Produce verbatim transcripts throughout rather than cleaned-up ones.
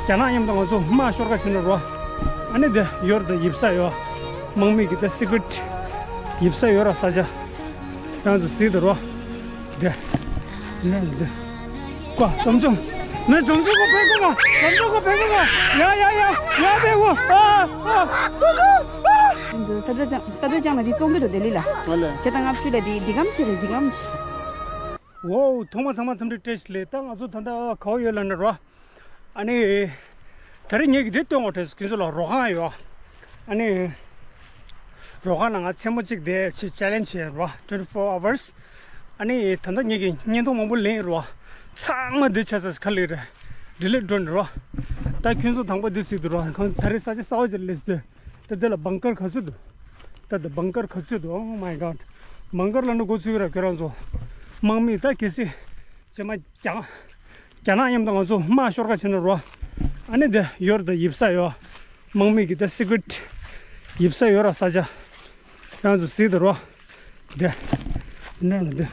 རྒྱ་ནག་མཉམ་དུ་ང་ཚོ་དམག་ཤོར་ཁ་ཕྱིན་ནས་རོ། ཨ་ནི་དེ་ཡོར་དང་ཡིབ་ས་ཡོ། དམག་མི་གི་དེ་སི་ཀི་རེ་ཊི་ཡིབ་ས་ཡོ་ར་ས་ཆ། ཡང་ཚོ་གཟིགས་དང་རོ། དེ། ནས་འདི། ཀོ་དམ་ཆུང་། ནས་དམ་ཆུང་གོ་ཕེ་གོ་ང་། དམ་ཆུང་གོ་ཕེ་གོ་ང་། ཡ་ཡ་ཡ་ཡ་ཕེ་གོ། ཨ་ཨ། འདི་ས་བཀྲ་ལྕང་ས་བཀྲ་ལྕང་ལ་འདི་བཙོང་གི་འདུག་ལྡི་ལི་ལ། ཨོ་ལེ། བྱས་ཙང་ལྔ་བཅུ་ལ་འདི་འདི་གམ་ཆེ་རེད། འདི་གམ་ཆེ། ཝའོ། ཐོག་མ་ཚང་མ་འཚམས་འདྲི་བཀྲ་ཤིས་བདེ་ལེགས། ད་ང་ཚོ་ད་ལྟ་ག་པར་ཡོད་ལབ་ན་རོ། ཨ་ནི། ད་རེས་ངེད་ཀྱིས་འདི་སྟོན་དགོས་དྲན་སོང་ཁྱེད་ཚོ་ལ། རོ་ཁང་ཡོད། ཨ་ནི། རོ་ཁང་ནང་ང་མཚན་མོ་གཅིག་བསྡད་བྱས་ཆེ་ལེན་ཇི་བྱས་རོ། twenty four hours། ཨ་ནི་ད་ལྟ་ངེད་ཀྱིས་བརྙན་ཐུང་མང་པོ་ལེན་རོ། ཚང་མ་འདི་ཆ་ཚང་ག་ལེ་རེད། ཌི་ལིཊ་འགྲོ་ནས་རོ། ད་ཁྱོད་ཚོ་དང་པོ་འདི་གཟིགས་དང་རོ། ད་རེས་ས་ཆ་གསར་པ་ཅིག་ལ་སླེབས་ཏེ། ད་འདི་ལ་བང་ཀར་ག་ཚོད་འདུག་ད་འདི་བང་ཀར་ག་ཚོད་འདུག Oh my God། བང་ཀར་ལབ་ན་མགོ་ཚོས་ཀྱི་རེད་ཁྱེད་རང་ཚོ། དམག་མི་ད་གལ་སྲིད་རྗེས་མ་རྒྱ་རྒྱ་ནག་མཉམ་དུ་ང་ཚོ་དམག་ཤོར་ཁ་ཕྱིན་ནས་རོ། ཨ་ནི་འདི་ཡོར་དང་ཡིབ་ས་ཡོ། དམག་མི་གི་ད་སི་ཀི་རེ་ཊི་ཡིབ་ས་ཡོ་ར་ས་ཆ། ཁྱེད་རང་ཚོ་གཟིགས་དང་རོ། འདི། འདི་ནས་འདི།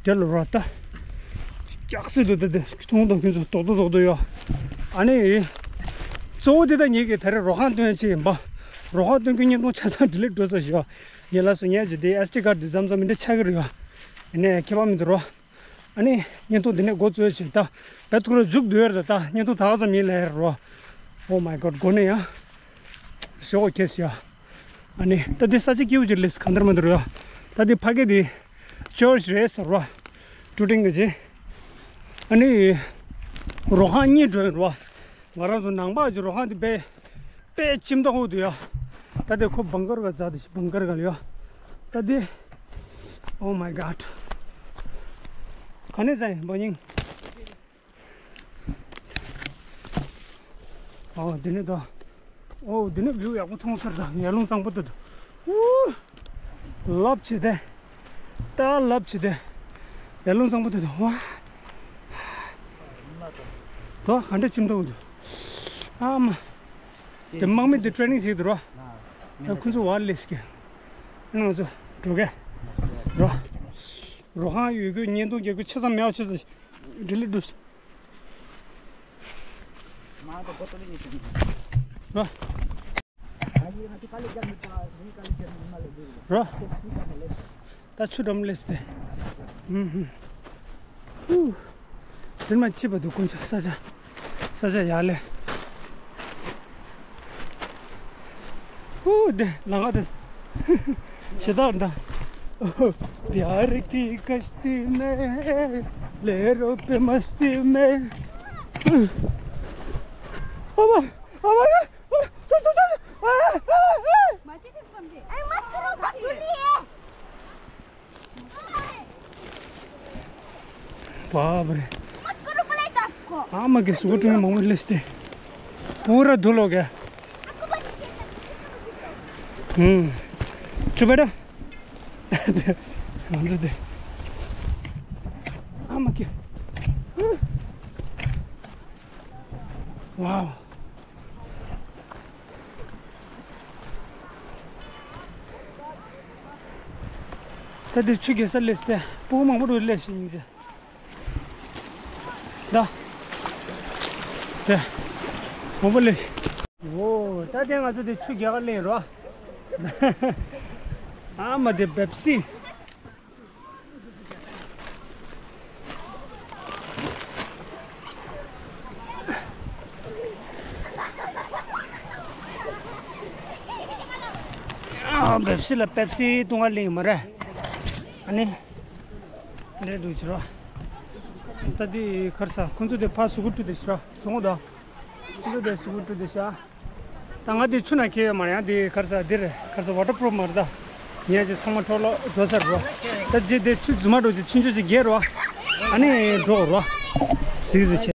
དེ་ལ་རོ་ད། ཀྱག་ཙི་འདུག་ད་དེ་མཐོང་དང་ཁྱོད་ཚོ་རྡོག་རྡོག་རྡོག་རྡོག་ཡོད། ཨ་ནི། གཙོ་བོ་དེ་ད་ངེད་ཀྱིས་ད་རེས་རོ་ཁང་སྟོན་ཡ་ཅིག་ཡིན་པ། རོ་ཁང་སྟོན་རྒྱུ་བརྙན་ཐུང་ཆ་ཚང་ཌི་ལིཊ་འགྲོ་ས་ཞིག་ཡོད། ངས་ལབ་སོང་ངས་ཅིག་དེ་ཨེས་ཌི་ཀར་དེ་མཚམས་མཚམས་མི་འདྲ་ཆགས་ཀྱི་རེད་ཡོད། ཡིན་ནའི་ཁྱད་པར་མི་འདུག་རོ། ཨ་ནི་བརྙན་ཐུང་འདི་ནས་འགོ་བཙུགས་ཡ་ཅིག་ད། བེད་ཐུག་ར་མཇུག་བསྡུ་ཡ་རེད་ད། བརྙན་ཐུང་ད་ག་ཙམ་ཡིན་ལབ་ཡ་རེད་རོ། Oh my God། མགོ་ནས་ཡ། ཞོག་ཁེ་སི་ཡ། ཨ་ནི་ད་འདི་ས་ཆ་སྐྱིད་པོ་ཅིག་ལས་གང་ལྟར་མ་འདུག་ར། ད་འདི་ཕ་གི་འདི་ཅར་ཆི་རེད་ཟེར་ར། ཀྲུ་ཀྲིང་གི་ཅིག་ཨ་ནི་རོ་ཁང་གཉིས་འགྲོ་ཡིན་ར། ང་རང་ཚོ་ནང་པ་ཅིག་རོ་ཁང་འདི་དཔེ་དཔེ་ཁྱིམ་ཐོག་འདུག་ཡ། ད་འདི་ཁོ་བང་ཀར་ག་རྫ་དེ་ཤི་བང་ཀར་ག་ལ་ཡ། ད་འདི། Oh my God། ག་ནས་ཟ་ཡིན་པ་སྙིང་། ཨོ་འདི་ནི་ད། ཨོ་འདི་ནི་བིའུ་ཡག་པོ་མཐོང་ས་རེད་ད། ཡར་ཀླུང་བཟང་པོ་འདུག་ད། ཨུ། ལབ་བྱེད་དེ། ད་ལབ་བྱེད་དེ། ཡར་ཀླུང་བཟང་པོ་འདུག་ད། ཝ། ད་ག་འདྲ་ཁྱིམ་ཐོག་འདུག་ཨ་མ། དེ་དམག་མི་དེ་ཊེ་རེ་ནིང་བྱེད་འདུག་རོ། ད་ཁོ་ཚོ་བར་ལས་ཤིག་ཨ་ང་ཚོ་འགྲོ་གས། རོ། རོ་ཁང་ཡོད་རྒྱུ་བརྙན་ཐུང་རྒྱག་རྒྱུ་ཆ་ཚང་མེད་པ་ཆ་ཚང་ཌི་ལིཊ་འགྲོ། རོ། རོ། ད་ཆུ་འགྲམ་སླེབས་ཏེ། ཧུ། དེར་མ་ཕྱིས་པ་འདུག་དཀོན་མཆོག་ས་ཆ། ས་ཆ་ཡག་ལེ། ཧུ་དེ་ལ་ང་དེ། ཞེ་དྲག་འདྲ། प्यार की कश्ती में ले रो पे मस्ती में ཨ་མ། ཨ་མ། ཨ། ཏོ་ཏོ་ཏོ། ཨ། ཨ། ཨ། बाप रे। अम्मा के सुगुट में मोमो लेस्ते। पूरा धुल हो गया। हम्म। चुप बेटा। ང་ཚོ་དེ། ཨ་མ་ཀི། ཝའོ། ད་དེ་ཆུ་རྒྱས་ས་སླེབས་ཏེ་སྤུ་གུ་མང་པོ་འགྲོ་སླེབས་ཤིག་ཡིན་ཟེར། ད། དེ། མང་པོ་སླེབས་ཤིག་ཨོ། ད་དེ་ང་ཚོ་དེ་ཆུ་རྒྱས་ཀ་སླེབས་རོ། ཨ་མ་དེ་པེབ་སི། ཨ། པེབ་སི་ལ་པེབ་སི་བཏུང་བ་ལེན་མ་རེད། ཨ་ནི། འདྲེ་འདུག་ཕྱིར་རོ། ད་འདི་གར་ས་ཁོང་ཚོ་དེ་ཕ་སུ་གུ་ཏུ་དེ་ཕྱིར་རོ། ཐུང་ངུ་དོ། ཁོང་ཚོ་དེ་སུ་གུ་ཏུ་དེ་ཤ། ད་ང་འདི་ཆུ་ནང་ཁྱེར་ཡོད་མ་རེད། ཡང་འདི་གར་ས་འདི་རེད། གར་ས་ཝ་ཊར་པུ་རུབ་མ་རེད་ད། ངས་ཅིག་ཚང་མ་འཕྲོ་བརླག་འགྲོ་ས་རེད་རོ། ད་རྗེས་དེ་ཆུ་རྫུན་མ་འགྲོ་ཅིག་ཆུང་ཆུང་ཅིག་རྒྱས་རོ། ཨ་ནི་འགྲོ་རོ། གཟིགས་གཟིགས་བྱེད།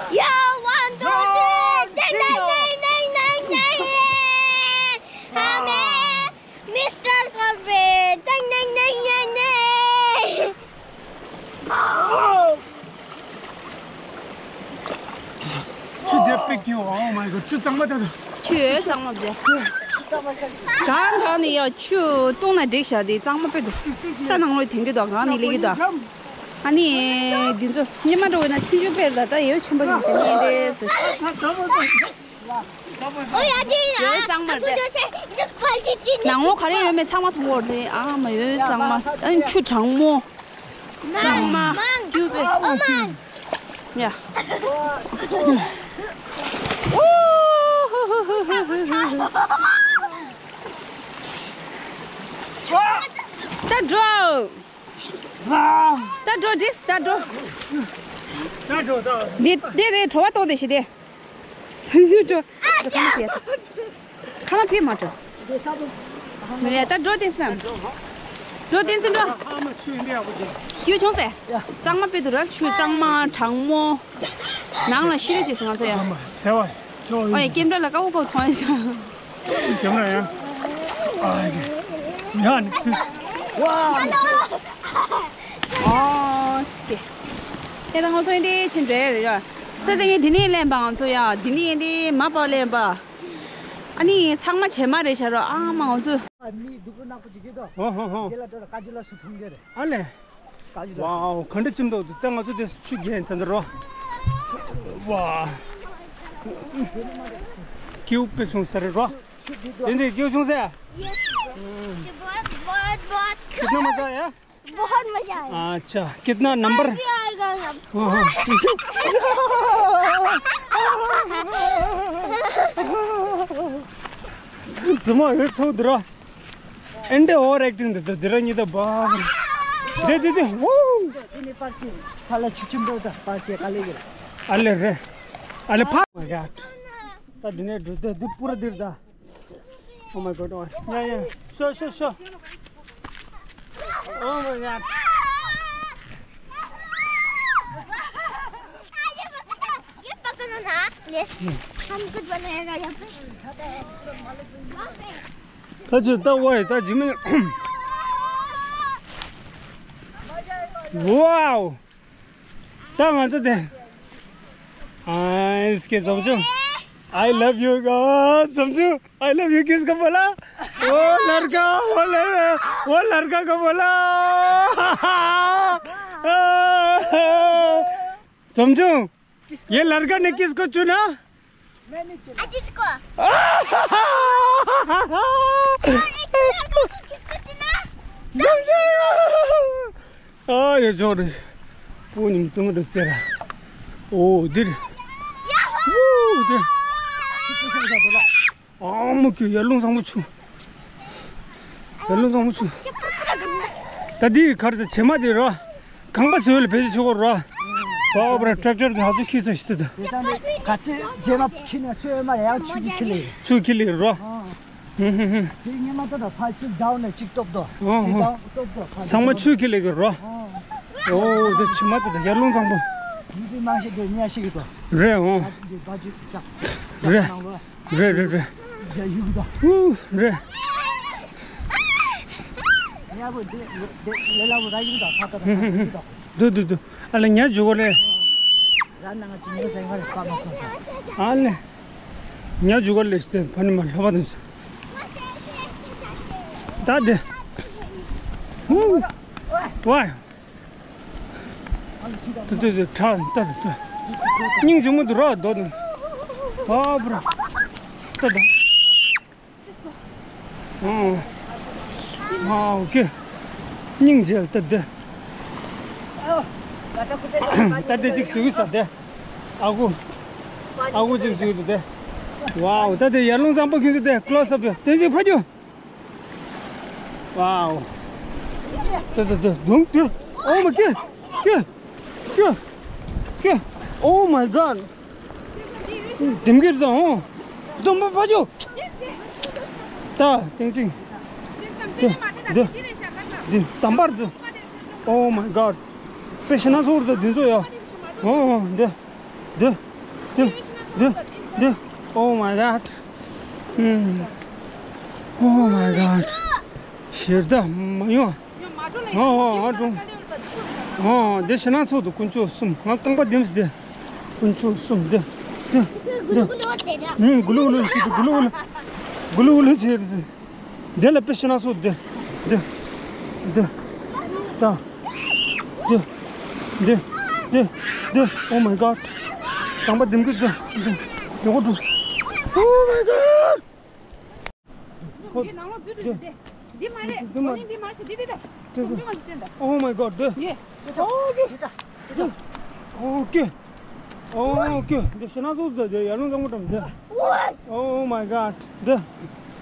Yo, one, two, three. Ding, ding, ding, ding, ding, ding. Amen. Mister Corbett. Ding, ding, ding, ding, ding. ཆུ་དེ་པིག་ཀྱོ། Oh my God. ཆུ་གཙང་མ་ད་དུ། ཆུ་གཙང་མ་བཟོ། གང་གང་ནས་ཡ་ཆུ་བཏུང་ན་འགྲིག་ཤག་དེ་གཙང་མ་དཔེ་འདུག་ས་ནང་ལོགས་དེང་གི་འདུག་གང་ནས་སླེབས་ཀྱི་འདུག་ཨ་ནི་འདི་ཚོ་སྙེ་མ་འགྲོ་བས་ན་ཆུང་ཆུང་དཔེ་རེད། ད་ད་ཡོད་ཆེན་པོ་ཞིག་དེ་ནས་རེད་ཟེར། ཡོད་གཙང་མ་རེད། ནང་ལོགས་ག་རེ་ཡོད་མེད་ཚང་མ་མཐོང་གི་རེད། ཨ་མ་ཡོད་གཙང་མ། ཨ་ནི་ཆུ་གྲང་མོ། གཙང་མ། སྐྱུར་པའི། ཨོ་མ། ཡ། ད་འགྲོ། ད་འགྲོ་འདིས་ད་འགྲོ། ད་འགྲོ་ད། འདི་འདི་རེད། བྲོ་བ་གཏོང་དེ་ཞིག་དེ། ཚུན་ཚོད་འགྲོ། ཁ་མ་ཕེབས་མ་འགྲོ། མེད་ད་འགྲོ་བསྟན་སམ། འགྲོ་བསྟན་སམ་འགྲོ། ཡུལ་ཆུང་སེ། གཙང་མ་དཔེ་འདུག་ར། ཆུ་གཙང་མ་གྲང་མོ། ནང་ལ་ཤི་རེ་བྱེད་སོང་ང་ཚོ་ཡ། ཟེར་བ། ཨོ་ཡ་ཀེམ་ར་ལ་ཀ་འུ་ཀོ་མཐོང་ཡ་ཤག་ཀེམ་ར་ཡ། ཨ་ཡ་ནི། ཨོ་སྐེ། དེ་ད་ང་ཚོ་འདི་ཕྱིན་འགྲོ་ཡ་རེད་ར། ས་དེ་ངས་འདི་ནས་ལེན་པ། ང་ཚོ་ཡ་འདི་ནས་འདི་མ་པ་ལེན་པ། ཨ་ནི་ཚང་མ་བྱེ་མ་རེད་ཤག་རོ། ཨ་མ་ང་ཚོ། མི་སྡུག་པོ་ནག་པོ་ཅིག་གིས་དོ། ཧོ་ཧོ་ཧོ། དེ་ལ་འགྲོ་ར་ཀ་ཅི་ལ་སུ་ཐུང་གི་རེད། ཨ་ལེ། ཀ་ཅི་ལ་སུ། ཝའོ། ག་འདྲ་ཅིམ་འདུག་ད་ང་ཚོ་དེ་ཆུ་རྒྱན་ཚ་འདི་རོ། ཝ། ཀིའུ་པེ་ཆུང་ས་རེད་རོ། དེ་འདི་ཀིའུ་ཆུང་ས། ये बहुत बहुत बहुत कितना मजा आया? बहुत मजा आया। अच्छा, कितना नंबर? भी आएगा हम। हाँ, हाँ। ཙི་མ་ཡོད་ཚོད་འདི་ར། ཨེ་འདྲ་ཨོ་ཝར་ཨེག་ཊིང་འདི་འདི་ར་གཉིས་ད་བ། འདི་འདི་འདི། ཝུ། འདི་ནི་པར་ཆས། ཕ་ལ་ཆུ་ཆུ་འགྲོ་ད་པར་ཆས་ག་ལེ་ཡོད། ཨ་ལེ་རེད། ཨ་ལེ་ཕ། ད་འདི་ནས་འགྲོ་ད་འདི་པུ་ར་འདིར་ད། Oh my God, oh, yeah, yeah. Sure, sure, sure. Oh my God. ये पकड़ो ना। यस। हम कुछ बनाएगा यहाँ पे। ད་ཅི་ད་ཝའི་ད་ཇི་མི། Wow. ད་ང་ཚོ་དེ། ཨ་སྐད་བཟང་ཆུང་། I love you. ཨ་བཟང་ཆུང་། I love you किसको बोला? वो लड़का, वो लड़-, वो लड़का को बोला। समझो, ये लड़का ने किसको चुना? मैंने चुना। अजीत को। और एक लड़का को किसको चुना? समझो। ཨ་ཡ་ཇོ་རེ། པོ་ཉིམ་ཙུམ་རེ་ཙེ་ར། ཨོ་འདིར། ཨོ་འདིར། ཨ་མ་ཁྱོད་ཡར་ཀླུང་བཟང་པོ་ཆུ། ཡར་ཀླུང་བཟང་པོ་ཆུ། ད་འདི་གར་ས་བྱེ་མ་དེ་ར། གང་པ་ཟོས་ལ་བེད་ཆོག་ར། བ་བ་ར་ཀྲག་ཀྲག་གི་ཧ་ཚོ་ཁྱི་ས་ཞིག་ཏུ་ད། དེ་ས་ནས་ག་ཚོད་བྱེ་མ་ཁྱི་ནས་ཚོད་མ་ཡང་ཆུ་གི་ཁྱི་ལེ། ཆུ་ཁྱི་ལེ་ར། ཧུམ་ཧུམ་ཧུམ། དེ་ཉི་མ་ད་ད་ཕ་ཚིག་ཌའོན་ནས་གཅིག་སྟོབས་དོ། ཨོ་ཧོ། ཌའོན་སྟོབས་དོ་ཕ། ཚང་མ་ཆུ་ཁྱི་ལེ་གི་རོ། ཨོ་དེ་ཕྱི་མ་དེ་ད་ཡར་ཀླུང་བཟང་པོ། ཡུལ་དེ་ནང་བཞིན་དེ་ཉ་ཤི་གི་དོ། རེད་ཨོ། དེ་བ་ཇུ་ཅག་ཅག་རེད། ནང་ལོ། རེད་རེད་རེད། ཡ་ཡུལ་དོ། ཨུ་རེད། ཉ་བོ་དེ་དེ་ལེ་ལ་བོ་ར་ཡུལ་དོ་ཁ་ཏ་ར་ཁ་སི་དོ། དུ་དུ་དུ། ཨ་ལེ་ཉ་འཇུག་གོ་རེད། ར་ན་ང་ཅི་ཉོ་ས་ཡིན་ང་རེ་པ་མ་སོང་ས། ཨ་ལེ། ཉ་འཇུག་གོ་ལེ་སྟེ་ཕ་ནི་མ་ལྷོ་པ་དུ་ས། ད་དེ། ཧུ། ཝའི། དུ་དུ་དུ་ཁྲ་ད་དུ་དུ། སྙིང་རྗེ་མོ་དུ་ར་དོ་དུ། ཨ་བུ་ར། ད་ད། ཨོ། ཨོ་ཨོ་ཀེ། སྙིང་རྗེ་ལ་ལྟ་དེ། ལྟ་དེ་ཅིག་ཟུག་ས་དེ། ཨ་ཁུ། ཨ་ཁུ་ཅིག་ཟུག་དེ། ཝའོ་ལྟ་དེ་ཡར་ཀླུང་བཟང་པོ་ཁྱོད་དེ་ཀློ་སབ་དེ་དེ་ཅིག་ཕ་རྒྱུ། ཝའོ། ལྟ་དེ་དེ་དུང་དེ། ཨོ་མ་ཀེ། ཀེ། ཀེ། ཀེ། Oh my God. དེམ་གིར་དང་། དུམ་པ་ཕ་ཇོ། ད་ཏིང་ཏིང་། དེ་དེ་དེ་དམ་པར་དུ། Oh my God. དཔེ་ཞེ་ན་སོར་དུ་དེ་ཚོ་ཡ། ཨོ་ཨོ་འདི་འདི་འདི་འདི་འདི། Oh my God. ཨུམ། Oh my God. ཞེ་ད་མ་ཡོང་། ཨོ་ཨོ་ཨོ་ཀྲུང་། ཨོ་འདི་ཕྱི་ནང་ཚོགས་འདུ་དཀོན་མཆོག་གསུམ། ང་རྐང་པ་ལྡེམ་སི་དེ། དཀོན་མཆོག་གསུམ་འདི་འདི་འདི། ཨུ་གུ་ལུ་གུ་ལུ་ཞིག་ཏུ་གུ་ལུ་གུ་ལུ། གུ་ལུ་གུ་ལུ་བྱེད་རེད། དེ་ལ་དཔེ་ཤེས་ན་སོ་དེ། དེ། དེ། ད། དེ། དེ། དེ། དེ། Oh my God. རྐང་པ་ལྡེམ་གི་དེ། དེ། དེ་འགོ་འགྲོ། Oh my God. འདི་ནང་ལོགས་འཛུལ་འགྲོ་འདི། འདི་མ་རེད། འདི་མ་རེད། འདི་མ་རེད། འདི་འདི་འདི་འདི། འདི་འདི་འདི། Oh my God. དེ། ཡེ། Okay. Okay. Okay. འདི་ཤི་ན་སོ་དེ་དེ་ཡར་ལུང་གང་མོ་འགྲམ་དེ། Oh my God. དེ།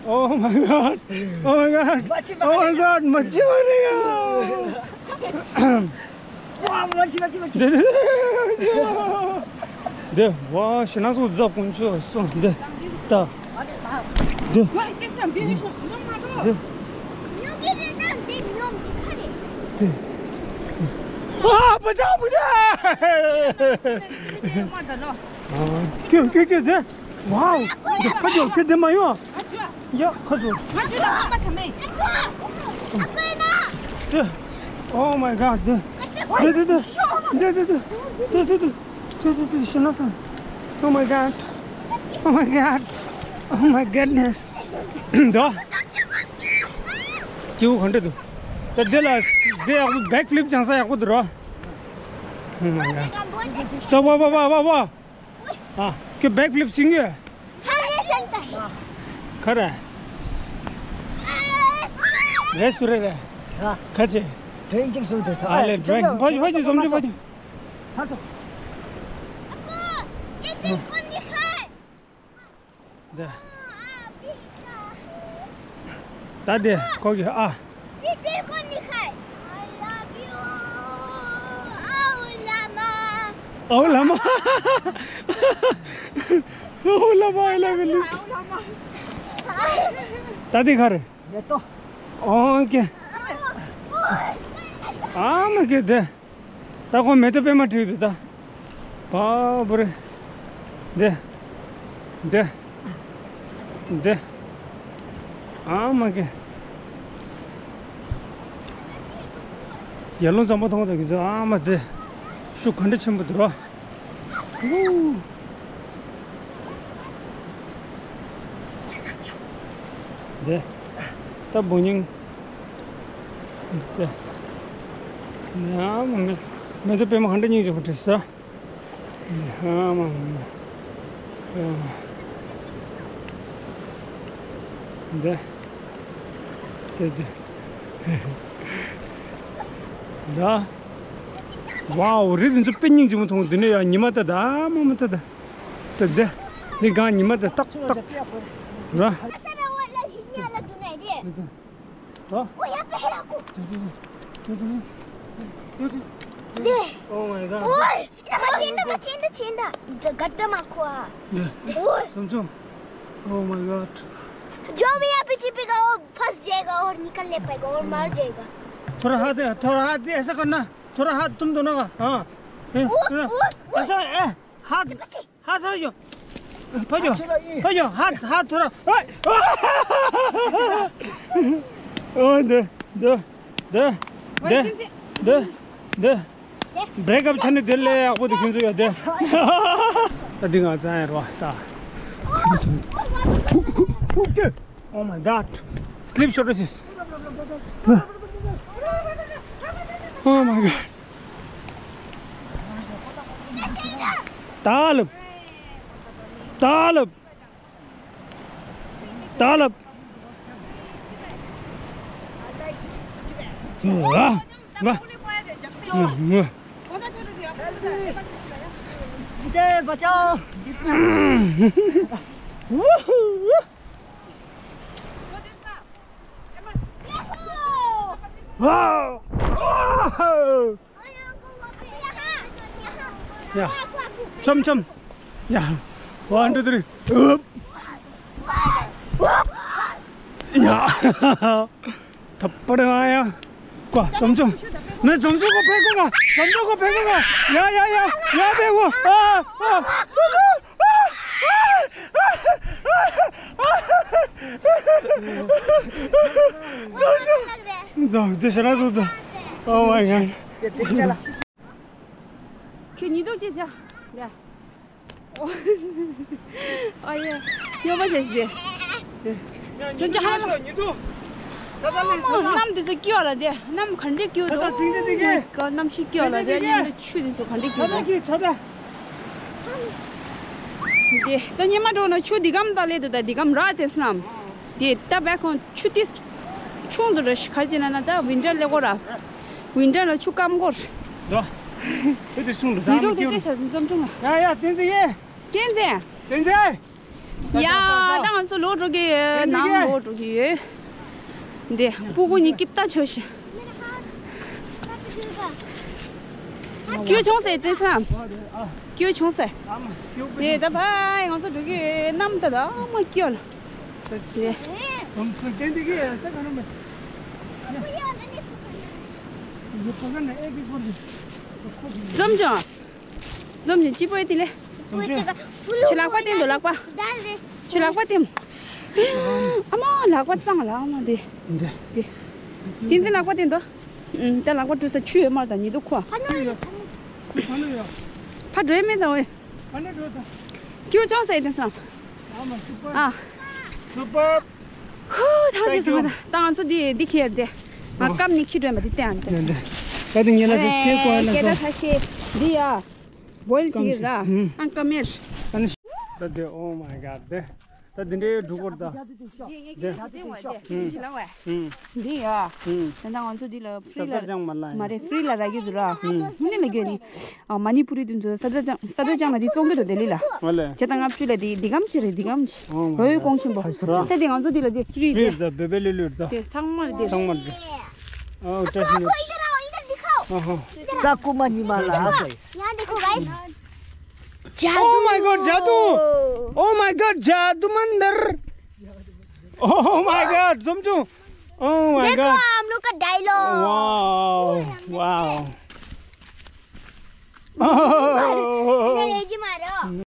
Oh my God. Oh my God. Oh my God. མ་ཅི་མ་རེད་ཡ། ཝ། མ་ཅི་མ་ཅི་མ་ཅི། དེ་དེ་དེ། ཝ། ཤི་ན་སོ་དེ་དཀོན་མཆོག་གསུམ་དེ། ད། དེ། དེ། དེ། ཨ། བུ་ཆ་བུ་ཆ། ཁྱོད་ཁྱོད་ཁྱོད་དེ། ཝའོ། དེ་ཕ་ཁྱོད་ཁྱོད་དེ་མ་ཡོང་། ཡ། ཁ་ཟོ། དེ། Oh my God. དེ། དེ་དེ་དེ། དེ་དེ་དེ། དེ་དེ་དེ། དེ་དེ་དེ། ཤི་ན་སོ། Oh my God. Oh my God. Oh my goodness. འདི། སྐྱེ་བོ་ག་འདྲ་འདུག་ད་འདི་ལ་འདི་ཡག་པོ། བེག་ཕི་ལིབ་སྦྱང་ས་ཡག་པོ་འདུག་རོ། Oh my God. ད་ཝ་ཝ་ཝ་ཝ་ཝ། ཨ། ཁྱོད་བེག་ཕི་ལིབ་བྱེད་ཀྱི་ཡོད། ག་རེ། རེད་སུ་རེད་རེད། ཨ། ག་ཚེ། ཌི་རིང་ཅིག་སུ་འདུག་ས། ཨ་ལེ། ཌི་རིང་། ཕ་ཕ་ཕ་ཕ་ཕ། ཕ་སོ། འདི། ད་དེ་ཁོ་གི་ཨ། ཨའུ་ལ་མ། ཨའུ་ལ་མ། I love you. ད་དེ་ག་རེ། མེ་ཏོག་ཨོ་ཀེ། ཨ་མ་ཀེ་དེ། ད་ཁོ་མེ་ཏོག་པད་མ་བྲིས་འདུག་ད། བཱ་བུ་རེ། འདི། འདི། འདི། ཨ་མ་ཀེ། ཡར་ཀླུང་གཙང་པོ་མཐོང་དང་གི་ཚོ། ཨ་མ་དེ། ཤུགས་ག་འདྲ་ཆེན་པོ་འདུག་ར། ཧུ། འདི། ད་བུ་སྙིང་། དེ། ཡ་མ་མེ། མེ་ཏོག་པད་མ་ག་འདྲ་སྙིང་རྗེ་པོ་བྲིས་ས། ཡ་མ་མ། འདི། དེ་དེ། ད། ཝའོ། རི་དེ་ཚོ་དཔེ་སྙིང་རྗེ་མོ་མཐོང་། འདི་ནས་ཡ་ཉི་མ་ད་ད་མ་མ་ད་ད། དེ་དེ། འདི་གང་ཉི་མ་དེ་ཏག་ཏག་ར། Oh my God. Oh my God. जो भी यहाँ पीछे पीछे का, वो फंस जाएगा और निकल नहीं पाएगा और मर जाएगा। थोड़ा हाथ, थोड़ा हाथ ऐसा करना, थोड़ा हाथ तुम दोनों का। हाँ। ए, वो, थोड़ा वो, वो। ऐसा, ए, हाथ। हाथ थोड़ा जो। भाई जो। भाई जो, हाथ, हाथ थोड़ा। ओए। ओए, दे, दे, दे, दे, दे, दे। ब्रेकअप छने दिल ले, आपको दिखने से दे। अभी आ जाए रो, ता। Okay. Oh my God. Slip shortages. Oh my God. Talib. Talib. Talib. Wah. Wah. Woohoo. Wow. 야, 점점. 야, one, two, three. 업. 야. 더 빠르게. 와, 점점. 나 점점 거 뺏고 가. 점점 거 뺏고 가. 야, 야, 야. 야, 뺏고. 아, 아. 점점. 자, 이제 사라졌다. Oh my God. ཁྱོད་ཉིན་ཐོ་ཅེས་བྱ། ཡ། ཨ་ཡ། ཡོད་པ་བྱས་ཏེ། ཡང་ཉི་ཚེ་ཧ་ལ་ཉི་ཚེ། ད་ད་ལེ་ད་ད། གནམ་དེ་ཚོ་སྐྱོ་ལ་དེ། གནམ་ག་འདྲས་སྐྱོ་འདུག་ད་ད་དེང་དེ་དེ་གས། གནམ་གཤིས་སྐྱོ་ལ་དེ། དེང་དེ་དེ་གས། གནམ་དེ་ཆུ་དེ་ཚོ་ག་འདྲས་སྐྱོ་ད་ད་འདུག་གི་ད་ད། དེ་ད་ཉི་མ་འགྲོ་ན་ཆུ་འདི་གམ་ད་ལེ་འདུག་ད་འདི་གམ་ར་དེ་སྣམ། དེ་ད་བད་ཁོང་ཆུ་དེ་ཆུང་དུ་ར་ཤི་ཁ་ཅི་ན་ན་ད་ཝིན་ཊར་ལེ་གོ་ར། ཝིན་ཊར་ལ་ཆུ་སྐམ་གོ་ར། འགྲོ། དེ་དེ་སུང་འགྲོ་ཉི་ད་དུང་དེ་དེ་སྐད་ཆ་འཛོམས་བྱུང་ལ། ཡ་ཡ་བསྟན་འཛིན་ཡེ། བསྟན་འཛིན། བསྟན་འཛིན། ཡ། ད་ད་ད་ད་ད་ང་ཚོ་ལོག་འགྲོ་གི་ཡོད། བསྟན་འཛིན་ནང་ཡེ་ལོག་འགྲོ་གི་ཡོད། འདི་སྤུ་གུ་གཉིས་སྐྱིད་ལྟ་ཆོག་ཤི། སྐྱོ་བྱུང་ཟེར་དེ་སང་། སྐྱོ་བྱུང་ཟེར། དེ་ད་བའི་ང་ཚོ་འགྲོ་གི་ཡོད། གནམ་ད་ད་མ་སྐྱོ་ལ། དེ། འཛོམས་བྱུང་། འཛོམས་བྱུང་། སྐྱིད་པོ་ཡིན་དེ་ལེ། ཁྱོད་ལག་པ་བསྟན་དོ་ལག་པ། ཁྱོད་ལག་པ་བསྟན། ཨ་མ་ལག་པ་གཙང་ལ་ཨ་མ་དེ། འདི། དེ། བསྟན་འཛིན་ལག་པ་བསྟན་དོ། ཨུམ། ད་ལག་པ་བཀྲུས་ས་ཆུ་ཡོད་མ་རེད་ད་ཉི་དུ་ཁོ། ཕ་ནུ་ཡོད། ཕ་ནུ་ཡོད། ཕ་འགྲོ་ཡ་མེད་ད་འོ། ཕ་ནུ་འགྲོ་ད། ཁྱོད་ཅང་ཟེར་དེ་སང་། ཨ་མ་སུ་པར། ཨ། སུ་པར། ཧུ། ཐང་ཆད་སོང་ད། ད་ང་ཚོ་འདི་འདི་ཁྱེར་ཏེ། ང་སྐམ་ནི་ཁྱི་སྒྲོན་པ་འདི་བསྟན་ཏེ། འདི་འདི། ད་འདི་ཉེ་ལ་ཚོ་ཚེ་ཀོ་ཡ་ལ་སྐད་ཚོ། ད་ཐ་ཤེ། འདི་ཡ། བོའིལ་བྱེད་ཀྱི་ར། ཨང་ཀ་མེར། ད་འདི། Oh my God། འདི། ད་འདི་འདྲའི་འབྲུག་སྐོར་ད། འདི། འདི་ཡ། ད་ང་ཚོ་འདི་ལ་ཧྥི་རི་ལ། མ་རེད་ཧྥི་རི་ལ་རག་གི་འདུག་ར། ཧུ་ནི་ལ་གྱོན་ནི། ཨ། མ་ནི་པུ་རི་དེ་ཚོ་སབ་དར་ཇང་། སབ་དར་ཇང་ལ་འདི་བཙོང་གི་འདུག་ལྡི་ལི་ལ། ཨོ་ལེ། བྱས་ཙང་ལྔ་བཅུ་ལ་འདི་འདི་གམ་ཅི་རེད། འདི་གམ་ཅི། ཨོ་མ་ཧོའི་གོང་ཆེན་པོ། ད་འདི་ང་ཚོ་འདི་ལ་འདི་ཧྥི་རི་ཧྥི་རི་ད་བེ་བེ་ལེ་ལེ་ད། འདི་ཚང་མ་རེད་འདི། ཚང་མ་རེད། ཨོ་བཀྲ་ཤིས་ནོར། ཨ་ཧོ། ཙ་ཀུ་མ་ཉི་མ་ལ་ཨ་སོ། यहाँ देखो गाइस। Oh my God जादू। Oh my God जादू मंदिर। Oh my God འཛོམས་བྱུང་། Oh my God। देखो हम लोग का dialogue. Wow wow। अंग्रेजी मारो।